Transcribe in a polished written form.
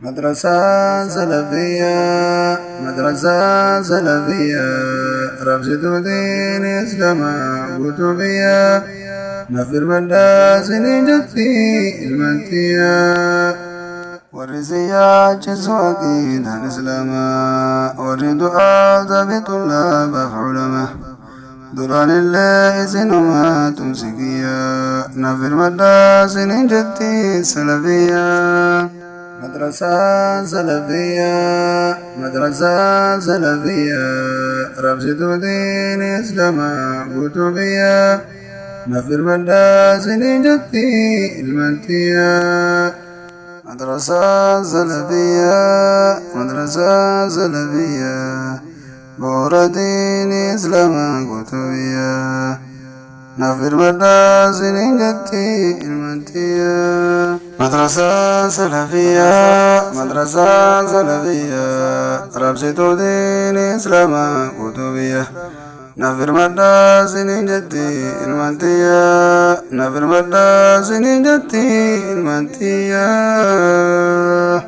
Madrasaa Salafiyyaa, Madrasaa Salafiyyaa, Rabsituu diin Islaamaa guutuu biyyaa, naaf birmadhaa isiniin jetti ilmaan tiyyaa. Warri si yaachisu aqiidaan Islaamaa, warri du'aata fi tullaabaaf ulamaa. Duraan illee isinuma tumsi kiyyaa, naaf birmadhaa isiniin jetti Salafiyyaa. Madrasaa Salafiyyaa, Madrasaa Salafiyyaa, Rabsituu diin Islaamaa guutuu biyyaa, naaf birmadhaa isiniin jetti ilmaan tiyyaa. Madrasaa Salafiyyaa, Madrasaa Salafiyyaa, bu'uura diin Islaamaa guutuu biyyaa, naaf birmadhaa isiniin jetti ilmaan tiyyaa. Madrasaa Salafiyyaa, Madrasaa Salafiyyaa, Rabsituu diin Islaamaa guutuu biyyaa, naaf birmadhaa isiniin jetti ilmaan tiyyaa. Naaf birmadhaa isiniin jetti ilmaan tiyyaa.